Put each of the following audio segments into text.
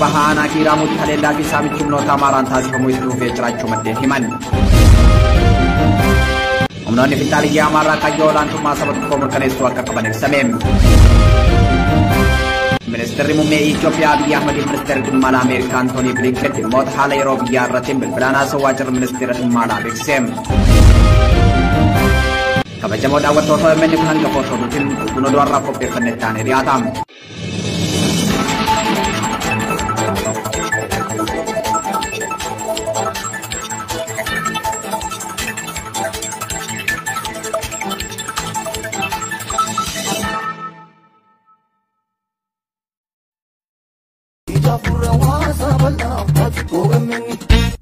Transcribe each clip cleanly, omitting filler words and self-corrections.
Bahaa aanaa Kiiraamuutti haleellaa fi saamichi humnoota Amaaraan taasifamu itti fufee jiraachuu maddeen himan. Humnoonni finxaaliyyii Amaaraa kaayyoo olaantummaa saba tokkoo mirkaneessuu akka qaban ibsame. Ministeerri muummee Itoophiyaa Abiyyi Ahmad fi ministeerri dhimma alaa Ameerikaa Antoonii Bilinken dhimmoota haala yeroo biyyaa irratti bilbilaan haasawaa jiran ministeera dhimma alaa beeksise. Kabajamoo daawwattoota OMN kun hangafoota oduutiin guutuun oduu har'aaf qopheeffanne taanee dhiyaata.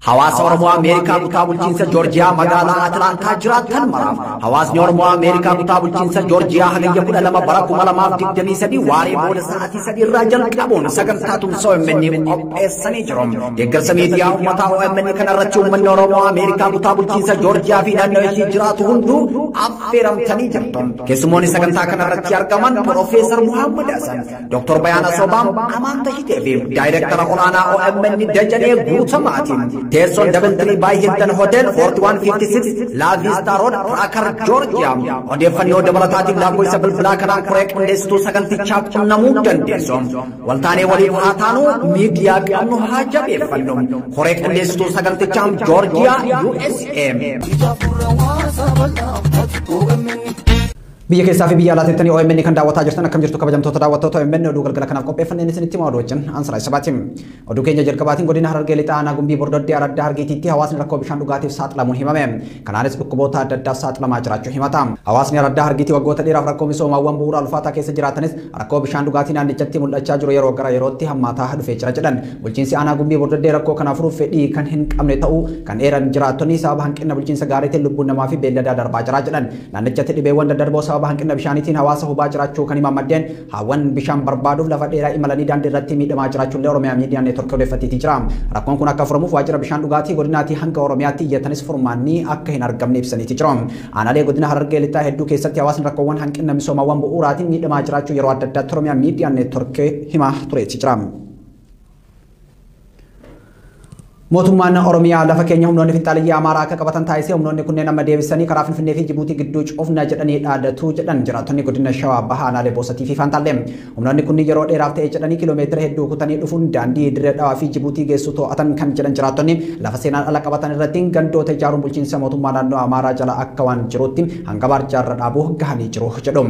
Hawaasa Oromoo Ameerikaa kutaa bulchiinsa Joorjiyaa magaalaa Atlaantaa jiraatan maraaf hawaasni Oromoo Ameerikaa kutaa bulchiinsa Joorjiyaa hagayya 12 bara 2023 waaree booda sa'aatii 3 irraa jalqabuun sagantaa tumsa OMN qopheessanii jiru. Deeggarsa miidiyaa uummataa OMN kanarratti uummanni Oromoo Ameerikaa kutaa bulchiinsa Joorjiyaa fi naannoo ishee jiraatu hunduu affeeramtanii jirtu. Keessumoonni sagantaa kanarratti argaman Piroofeesar Muhammad Hasan, Dr. Bayaana Sobaam, Amaan Tashitee fi Daayirektara olaanaa OMN Dajanee Guutamaatiin. Teessoon Double by Hilton Hotel 4156 La Vista Road, Tucker, Georgia. Odeeffannoo dabalataatiin lakkoofsa bilbilaa kanaan koree qindeessituu sagantichaa qunnamuu dandeessu. Waltaanee waliif haa taanu, miidiyaa qabnu haa jabeeffannu. Koree qindeessituu sagantichaa Georgia, USA. Biyya keessaa fi biyya alaa teettanii OMN kan daawwataa jirtan akkam jirtu kabajamtoota daawwattoota OMN oduu galgala kanaaf qopheeffanneen isinitti himaa oduu wajjin Ansaraa Isabaati. Oduu keenya jalqabaatiin godina Harargee Lixaa aanaa Gumbii Bordoddee Araddaa Hargeetiitti hawaasni rakkoo bishaan dhugaatiif saaxilamuun himame. Kanaanis dhukkuboota adda addaaf saaxilamaa jiraachuu himata. Hawaasni Araddaa Hargeetii waggoota dheeraaf rakkoo misoomaawwan bu'uura ulfaataa keessa jiraatanis rakkoo bishaan dhugaatii naannichatti mul'achaa jiru yeroo gara yerootti hammaataa dhufee jira jedhan. Bulchiinsi aanaa Gumbii Bordoddee rakkoo kana furuuf fedhii kan hin qabne ta'uu kan eeran jiraattonni sababa hanqina bulchiinsa gaariitiin lubbuun namaa fi beelladaa darbaa jira jedhan. Naannichatti dhibeewwan daddarboo sababa hanqina bishaaniitiin hawaasa hubaa jiraachuu kan himan maddeen hawwan bishaan barbaaduuf lafa dheeraa imalanii daandii irratti miidhamaa jiraachuun illee Oromiyaa Miidiyaa Neetworkii odeeffateetii jira. Rakkoon kun akka furamuuf waajjira bishaan dhugaatii godinaatii hanga Oromiyaatti iyyatanis furmaanni akka hin argamne ibsaniiti jiru. Aanaalee godina Harargee Lixaa hedduu keessatti hawaasni rakkoowwan hanqina misoomaawwan bu'uuraatiin miidhamaa jiraachuu yeroo adda addaatti Oromiyaa Miidiyaa Neetworkii himaa tureeti jira. Mootummaan Oromiyaa lafa keenya humnoonni finxaaliyyii Amaaraa akka qabatan taasisee humnoonni kunneen amma deebisanii karaa Finfinnee fi Jibuutii gidduu cufna jedhanii dhaadatu jedhan jiraattonni godina Shawaa Bahaa aanaalee Boosatii fi Fantaallee. Humnoonni kunneen yeroo dheeraaf ta'e jedhanii kiiloomeetira hedduu kutanii dhufuun daandii Dirree Dhawaa fi Jibuutii geessu to'atan kan jedhan jiraattonni lafa seenaan ala qabatan irratti gandoota ijaaruun bulchiinsa mootummaa naannoo Amaaraa jala akka waan jirutti hanga baarjaarra dhaabuu gahanii jiru jedhu.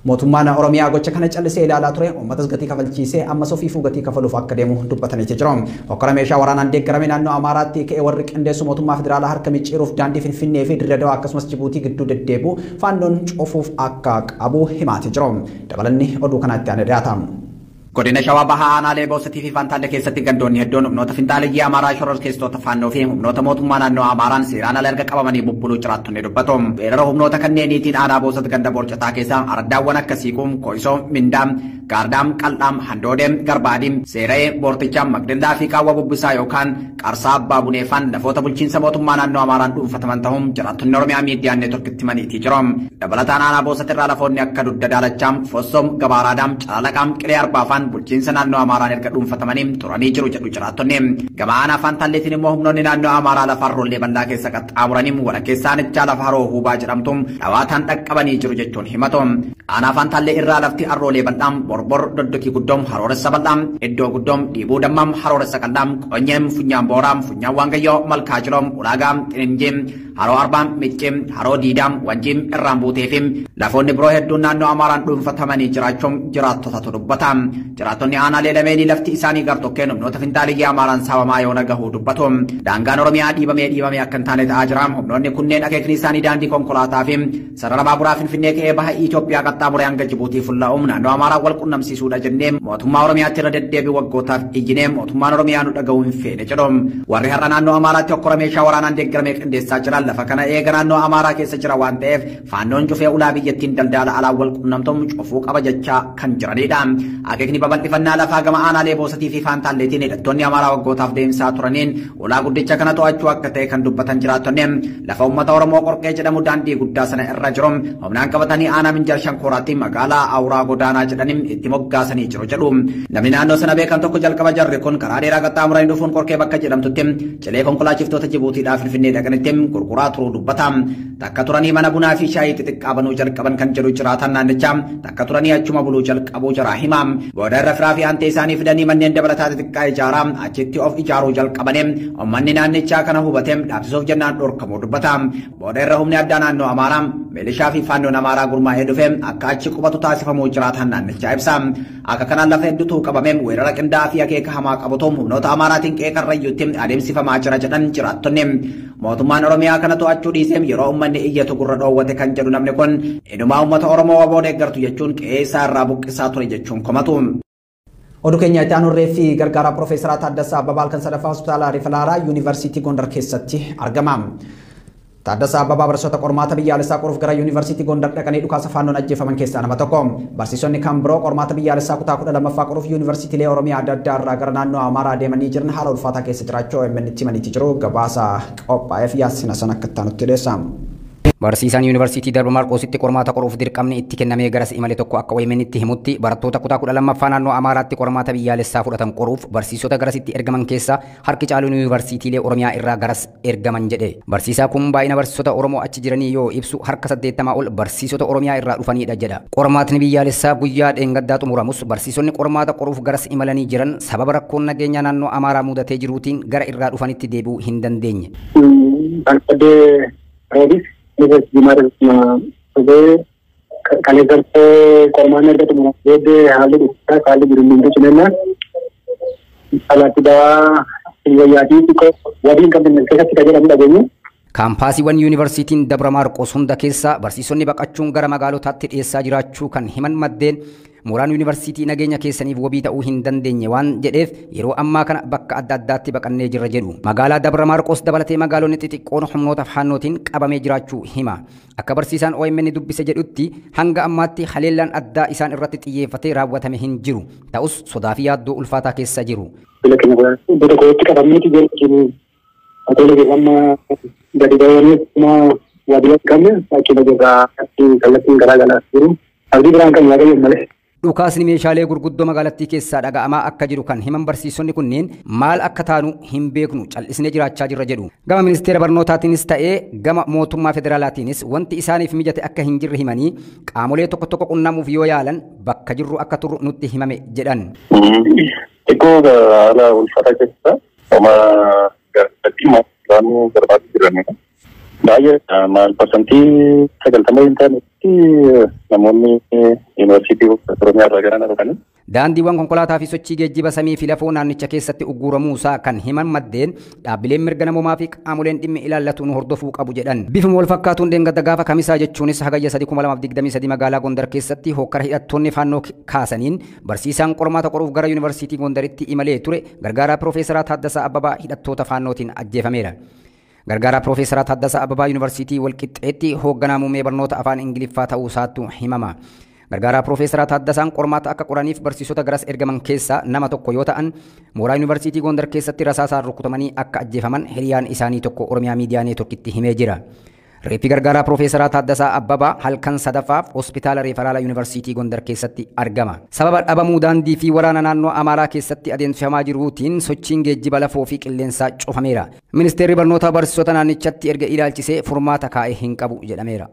Mootummaan Oromiyaa gocha kana callisee ilaalaa ture uummatas gatii kafalchiisee ammas ofiifuu gatii kafaluuf akka deemu dubbataniiti jiru. Hokkora meeshaa waraanaan deeggarame naannoo Amaaraatti ka'ee warri qindeessu mootummaa federaalaa harka micciiruuf daandii Finfinnee fi Dirree Dhawaa akkasumas Jibuutii gidduu deddeebi'u faannoon cufuuf akka qabu himaati jiru. Dabalanni oduu kanaatti aanee dhiyaata. Godina Shawaa Bahaa aanaalee Boosatii fi Fantaallee keessatti gandoonni hedduun humnoota finxaaliyyii Amaaraa shororkeessitoota faannoo fi humnoota mootummaa naannoo Amaaraan seeraan ala erga qabamanii bubbuluu jiraattonni dubbatu. Weerara humnoota kanneeniitiin aanaa Boosat ganda Borcataa keessa araddaawwan akka Siiquum, Koisoo, Mindaam, Gaardaam, Qal'aam, Handoodeem, Garbaadiim, Seera'ee, Boortichaa, Magdallaa fi Qaawwa Bubbisaa yookaan Qarsaa Abbaa Buneefaan lafoota bulchiinsa mootummaa naannoo Amaaraan dhuunfataman ta'uun jiraattonni Oromiyaa Miidiyaa Neetworkitti himaniitii jiru. Dabalataan aanaa Boosat irraa lafoonni akka Dugda Daalachaam, Fossoom, Gabaaraadaam, Calalaqaam, Qilee Arbaafaan bulchiinsa naannoo Amaaraan erga dhuunfatamanii turanii jiru jedhu jiraattonni. Gama aanaa Fantaalleetiin immoo humnoonni naannoo Amaaraa lafa harroollee bal'aa keessa qaxxaamuranii walakkeessa aanichaa lafa haroo Huubaa jedhamtu dhawaataan dhaqqabanii jiru jechuun himatu. Aanaa Fantaallee irraa lafti harroolee bal'aam, Borbor, Doddokii Guddoom, Harooressa Bal'aam, Iddoo Guddoom, Dhiibuu Dammaam, Harooressa Qal'aam, Qonyeem, Funyaan Booraam, Funyaan Waangayyoo, Malkaa Jiloom, Ulaagaam, Xininjiim, Haroo Arbaam, Micciim, Haroo Diidaam, Wanjiim, Irraan Buutee fi lafoonni biroo hedduun naannoo Amaaraan dhuunfatamanii jiraachuun jiraattotatu dubbata. Jiraattonni aanaalee lameenii lafti isaanii gartokkeen humnoota finxaaliyyii Amaaraan saamamaa yoona gahuu dubbatu. Daangaan Oromiyaa dhiibamee dhiibamee akka hin taane ta'aa jira. Humnoonni kunneen akeekni isaanii daandii konkolaataa fi sarara baaburaa Finfinnee ka'ee baha Itoophiyaa qaxxaamuree hanga Jibuutii fulla'uun naannoo Amaaraa wal qunnamsiisuudha jennee mootummaa Oromiyaatti irra deddeebii waggootaaf iyyinee mootummaan Oromiyaa nu dhaga'uu hin feene jedhu. Warri har'a naannoo Amaaraatti hokkora meeshaa waraanaan deeggaramee qindeessaa jiran lafa kana eega naannoo Amaaraa keessa jira waan ta'eef faannoon cufee ulaa biyyattiin daldala alaa wal qunnamtuun cufuu qaba jechaa kan jiranidha. Akeekni babal'ifannaa lafaa gama aanaalee Boosatii fi Faantaalleetiin hidhattoonni Amaaraa waggootaaf deemsaa turaniin ulaa guddicha kana to'achuu akka ta'e kan dubbatan jiraattonni lafa uummata Oromoo Qorqee jedhamu daandii guddaa sana irra jiru humnaan qabatanii aanaa Minjaar Shankooraatti magaalaa Awuraa Godaanaa jedhanii itti moggaasanii jiru jedhu. Namni naannoo sana beekan tokko jalqaba jarri kun karaa dheeraa qaxxaamuranii dhufuun Qorkee bakka jedhamtutti cilee konkolaachiftoota Jibuutiidhaa Finfinnee dhaqanitti gurguraa turuu dubbata. Takka turanii mana bunaa fi shaayii xixiqqaa banuu jalqaban kan jedhu jiraatan naannichaa takka turanii achuma buluu jalqabuu jira hima. Booda irra firaa fi aantee isaanii fidanii manneen dabalataa xixiqqaa ijaaraa achitti of ijaaruu jalqabanii uummanni naannichaa kana hubatee dhaabsisuuf jennaan dhorkamuu dubbata. Booda irra humni addaa naannoo Amaaraa milishaa fi faannoon Amaaraa gurmaa'ee dhufe akka achi qubatu taasifamuu jiraatan naannichaa ibsa. Akka kanaan lafa hedduutu qabamee weerara qindaa'aa fi akeeka hamaa qabutu humnoota Amaaraatiin qeeqarrayyuutti adeemsifamaa jira jedhan jiraattonni. Mootummaan Oromiyaa kana to'achuu dhiisee yeroo uummanni iyyatu gurra dhoowwate kan jedhu namni kun inumaa uummata Oromoo waboo deeggartu jechuun qe'ee isaa irraa buqqisaa ture jechuun komatu. Oduu keenya itti aanu reeffi gargaaraa Piroofeesar Taaddasaa Abbabaa kan sadaffaa hospitaala Riifalaalaa Yuunivarsiitii Gondar keessatti argama. Taaddasaa Abbabaa barsiisota qormaata biyyaalessaa qoruuf gara Yuunivarsiitii Gondar dhaqanii dhukaasa faannoon ajjeefaman keessaa nama tokko. Barsiisonni kan biroo qormaata biyyaalessaa kutaa 12ffaa qoruuf yuunivarsiitiilee Oromiyaa adda addaa irraa gara naannoo Amaaraa deemanii jiran haala ulfaataa keessa jiraachuu OMN itti himaniitti jiru. Gabaasa qophaa'eef Yaasin Hasan akka itti aanutti dhiyeessa. Barsiisaan Yuunivarsiitii Darba Maarqoositti qormaata qoruuf dirqamni itti kennamee garas imale tokko akka OMN itti himutti barattoota kutaa 12ffaa naannoo Amaaraatti qormaata biyyaalessaa fudhatan qoruuf barsiisota garasitti ergaman keessaa harki caaluun yuunivarsiitiilee Oromiyaa irraa garas ergaman jedhe. Barsiisaa kun baay'ina barsiisota Oromoo achi jiranii yoo ibsu harka 80 ol barsiisota Oromiyaa irraa dhufanidha jedha. Qormaatni biyyaalessaa guyyaa dheengaddaa xumuramus barsiisonni qormaata qoruuf garas imalanii jiran sababa rakkoon nageenyaa naannoo Amaaraa mudatee jiruutiin gara irraa dhufanitti deebi'uu hin dandeenye. Kaampaasiiwwan Yuunivarsiitiin Dabra Maarqos hunda keessa barsiisonni baqachuun gara magaalotaatti dhiyeessaa jiraachuu kan himan maddeen mooraan yuunivarsiitii nageenya keessaniif wabii ta'uu hin dandeenye waan jedheef yeroo ammaa kana bakka adda addaatti baqannee jirra jedhu. Magaalaa Dabra Maarqos dabalatee magaalonni xixiqqoon humnoota faannootiin qabamee jiraachuu hima. Akka barsiisaan OMN dubbise jedhutti hanga ammaatti haleellaan addaa isaan irratti xiyyeeffatee raawwatame hin jiru. Ta'us sodaa fi yaaddoo ulfaataa keessa jiru. Dhukaasni meeshaalee gurguddoo magaalattii keessaa dhaga'amaa akka jiru kan himan barsiisonni kunneen maal akka taanu hin beeknu cal'isnee jiraachaa jirra jedhu. Gama ministeera barnootaatiinis ta'ee gama mootummaa federaalaatiinis wanti isaaniif mijate akka hin jirre himanii qaamolee tokko tokko qunnamuuf yoo yaalan bakka jirru akka turru nutti himame jedhan. Xiqqoo haala ulfaataa keessa oma garbaatti jiranidha. Baay'ee maal 90% hin taanetti namoonni yuunivarsiitii Oromiyaa irraa garan dhufanii. Daandiiwwan konkolaataa fi sochii geejjiba samii fi lafoo naannicha keessatti ugguramuusaa kan himan maddeen dhaabbileen mirga namoomaa fi qaamoleen dhimmi ilaallatu nu hordofuu qabu jedhan. Bifuma wal fakkaatuun dheengadda gaafa kamisaa jechuunis hagayya 3/2023 magaalaa Gondar keessatti hokkara hidhattoonni faannoo kaasaniin barsiisaan qormaata qoruuf gara yuunivarsiitii Gondaritti imalee ture gargaaraa Piroofeesaraa Taaddasaa Abbabaa hidhattoota faannootiin ajjeefameera. Gargaaraa Piroofeesaraa Taaddasaa Abbabaa Yuunivarsiitii Walqixxeetti hoogganaa muummee barnoota afaan Ingiliffaa ta'uu isaatu himama. Gargaaraa Piroofeesaraa Taaddasaan qormaata akka qoraniif barsiisota garas ergaman keessaa nama tokko yoo ta'an mooraa Yuunivarsiitii Gondar keessatti rasaasaan rukutamanii akka ajjeefaman hiriyaan isaanii tokko Oromiyaa Miidiyaa Neetworkitti himee jira. Reeffi gargaaraa Piroofeesaraa Taaddasaa Abbabaa halkan sadaffaaf hospitaala Reeferaala Yuunivarsiitii Gondar keessatti argama. Sababa dhabamuu daandii fi waraana naannoo Amaaraa keessatti adeemsifamaa jiruutiin sochiin geejjiba lafoo fi qilleensaa cufameera. Ministeerri barnootaa barsiisota naannichatti erga ilaalchisee furmaata kaa'e hin qabu jedhameera.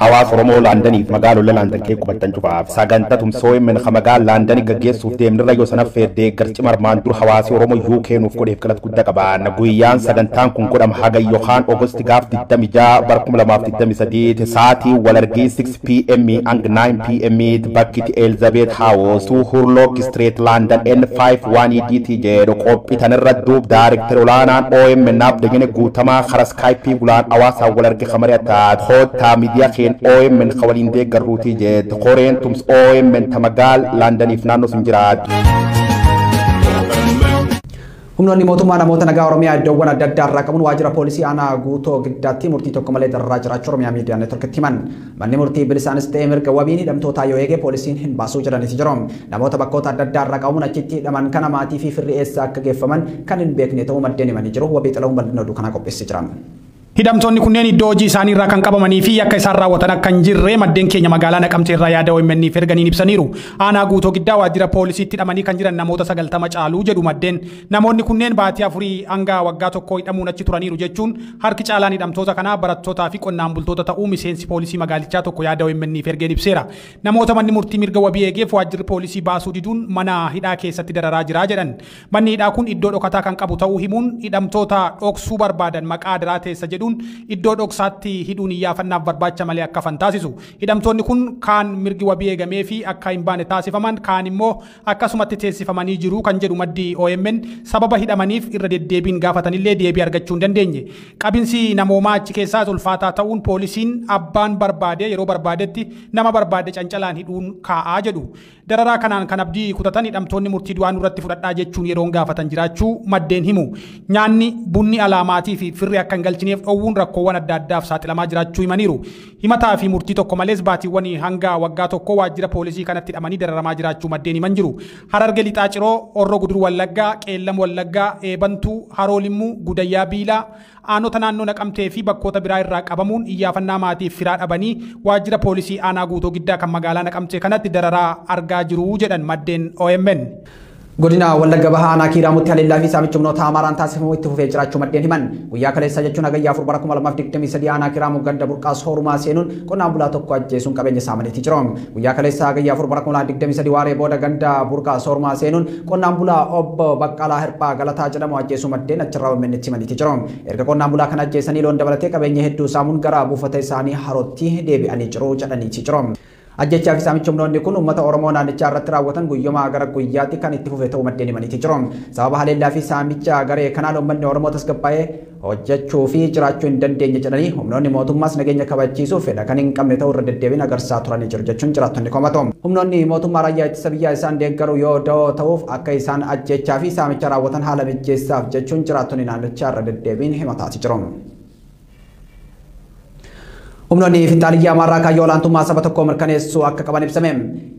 Hawaasa Oromoo Laandaniif magaalota Laandan kee qubattan cufaaf sagantaa tumsoo OMN magaalaa Laandanii gaggeessuuf deemnirra yoo sana feddee garci marmaan dur hawaasi Oromoo UK nuuf godheef galata guddaa qaban. Guyyaan sagantaan kun godhama haga yookaan Ogosti gaaf 26 bara 2023 sa'aatii walargii 6 pm hanga 9 pm bakki Elizabeth House 2 Hurlock Street London N5 1EDT jedhu qophii tanirra duub daarektari olaanaan OMN Abdegene Guutamaa karaa Skype gulaan hawaasaa walargii kamari'ataa hoottaa miidiyaa keen OMN waliin deeggarruutii jette koreen tums OMN ta magaal Laandaniif naannoo sun jiraatu. Humnoonni mootummaa namoota nagaa Oromiyaa iddoowwan adda addaa irraa qabuun waajjira poolisii aanaa Guutoo Giddaatti murtii tokko malee dararaa jiraachuu Oromiyaa Miidiyaa Neetworkitti himan. Manni murtii bilisaanis ta'ee mirga wabiin hidhamtootaa yoo eege poolisiin hin baasuu jedhaniiti jiru. Namoota bakkoota adda addaa irraa qabuun achitti hidhaman kana maatii fi firri eessa akka geeffaman kan hin beekne ta'uu maddeen himanii jiru. Wabii Xila'uun bal'ina oduu kanaa qopheessee jira. Hidhamtoonni kunneen iddoo hojii isaanii irraa kan qabamanii fi yakka isaan raawwatan akka hin jirre maddeen keenya magaalaa Naqamtee irraa yaada OMN f erganiin ibsaniiru. Aanaa Guutoo Giddaa waajjira poolisiitti hidhamanii kan jiran namoota 90 caaluu jedhu maddeen. Namoonni kunneen baatii 4 hanga waggaa 1 hidhamuun achi turaniiru jechuun harki caalaan hidhamtoota kanaa barattootaa fi qonnaan bultoota ta'uu miseensi poolisii magaalichaa tokko yaada OMN f ergeen ibseera. Namoota manni murtii mirga wabii eegeef waajjirri poolisii baasuu diduun mana hidhaa keessatti dararaa jira jedhan. Manni hidhaa kun iddoo dhokataa kan qabu ta'uu himuun hidhamtoota dhoksuu barbaadan maqaa adaraa teessa jedhuun iddoo dhoksaatti hidhuun iyyaafannaaf barbaacha malee akka fantaasisu. Hidhamtoonni kun kaan mirgi wabii eegamee fi akka hin baane taasifaman, kaan immoo akkasumatti teessifamanii jiru kan jedhu maddi OMN sababa hidhamaniif irra deddeebiin gaafatanillee deebii argachuu hin dandeenye. Qabinsi namoomaa achi keessaas ulfaataa ta'uun poolisiin abbaan barbaade yeroo barbaadetti nama barbaade cancalaan hidhuun kaa'aa jedhu. Dararaa kanaan kan abdii kutatan hidhamtoonni murtii du'aa nurratti fudhadhaa jechuun yeroon gaafatan jiraachuu maddeen himu. Nyaanni bunni alaamaatii fi firri akka hin galchineef dhoowwuun rakkoowwan adda addaaf saaxilamaa jiraachuu himaniiru. Himataa fi murtii tokko malees baatiiwwan hanga waggaa tokko waajjira poolisii kanatti hidhamanii dararamaa jiraachuu maddeen himan jiru. Hararge Lixaa Ciroo, Orroo Gudur Wallaggaa, Qeellam Wallaggaa, Eebantuu, Haroo Limmuu, Gudayyaa Biilaa, aanota naannoo Naqamtee fi bakkoota biraa irraa qabamuun iyyaafannaa maatiif firaa dhabanii waajjira poolisii aanaa Guutoo Giddaa kan magaalaa Naqamtee kanatti dararaa argaa jiru jedhan maddeen OMN. Godina Wallagga Bahaa aanaa Kiiraamutti haleellaa fi saamicha humnoota Amaaraan taasifamu itti fufee jiraachuu maddeen himan. Guyyaa kaleessa jechuun hagayya 4 bara 2023 aanaa Kiiraamuu ganda burqaa Soorumaa seenuun qonnaan bulaa tokko ajjeesuun qabeenya saamaniitii jiru. Guyyaa kaleessa hagayya 4 bara 2023 waaree booda ganda burqaa Soorumaa seenuun qonnaan bulaa obbo Baqqalaa Hirphaa Galataa jedhamu ajjeesuu maddeen achirraa OMN itti himaniitii jiru. Erga qonnaan bulaa kana ajjeesanii loon dabalatee qabeenya hedduu saamuun gara buufata isaanii harootti deebi'anii jiru jedhaniitii jiru. Ajjechaa fi saamicha humnoonni kun uummata Oromoo naannichaa irratti raawwatan guyyomaa gara guyyaatti kan itti fufe ta'uu maddeen himaniitii jiru. Sababa haleellaa fi saamicha garee kanaan uummanni Oromoo tasgabbaa'ee hojjechuu fi jiraachuu hin dandeenye jedhanii humnoonni mootummaas nageenya kabachiisuuf fedha kan hin qabne ta'uu irra deddeebiin agarsiisaa turanii jiru jechuun jiraattonni komatu. Humnoonni mootummaa raayyaa ittisa biyyaa isaan deeggaru yoo da'oo ta'uuf akka isaan ajjechaa fi saamicha raawwatan haala mijeessaaf jechuun jiraattonni naannichaa irra deddeebiin himataatii jiru. Humnoonni finxaaliyyaa Amaaraa kaayyoo olaantummaa saba tokkoo mirkaneessuu akka qaban ibsame.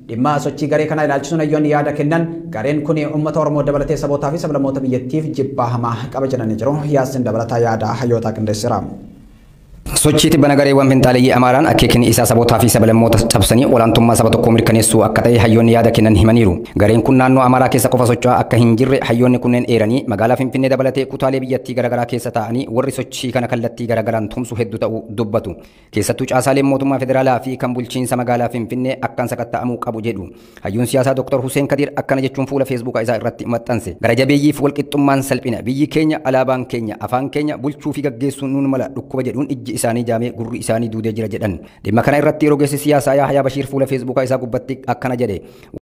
Dhimma sochii garee kanaa ilaalchisuun hayyoonni yaada kennan gareen kun uummata Oromoo dabalatee sabootaa fi sablammoota biyyattiif jibbaa hamaa qaba jedhanii jiru. Yaasin dabalataa yaada hayyootaa qindeesseera. Sochii tibbana gareewwan finxaaleyyii Amaaraan akeekni isaa sabootaa fi sablammoota cabsanii olaantummaa saba tokkoo mirkaneessuu akka ta'e hayyoonni yaada kennan himaniiru. Gareen kun naannoo Amaaraa keessa qofa socho'aa akka hin jirre hayyoonni kunneen eeranii magaalaa Finfinnee dabalatee kutaalee biyyattii garaagaraa keessa taa'anii warri sochii kana kallattii garaagaraan tumsu hedduu ta'uu dubbatu. Keessattuu caasaaleen mootummaa federaalaa fi kan bulchiinsa magaalaa Finfinnee akkaan sakatta'amuu qabu jedhu. Hayyuun siyaasaa Dr. Hussein Kadir akkana jechuun fuula Feesbuukaa isaa irratti maxxanse. Gara jabeeyyiif walqixxummaan salphina biyyi keenya alaabaan keenya afaan keenya bulchuu fi gaggeessuun nuun mala dhukkuba jedhuun ijji isaanii jaamee gurri isaanii duudee jira jedhan. Dhimma kana irratti rogeessi siyaasaa Yahyaa Bashiir fuula Feesbuukaa isaa gubbatti akkana jedhe.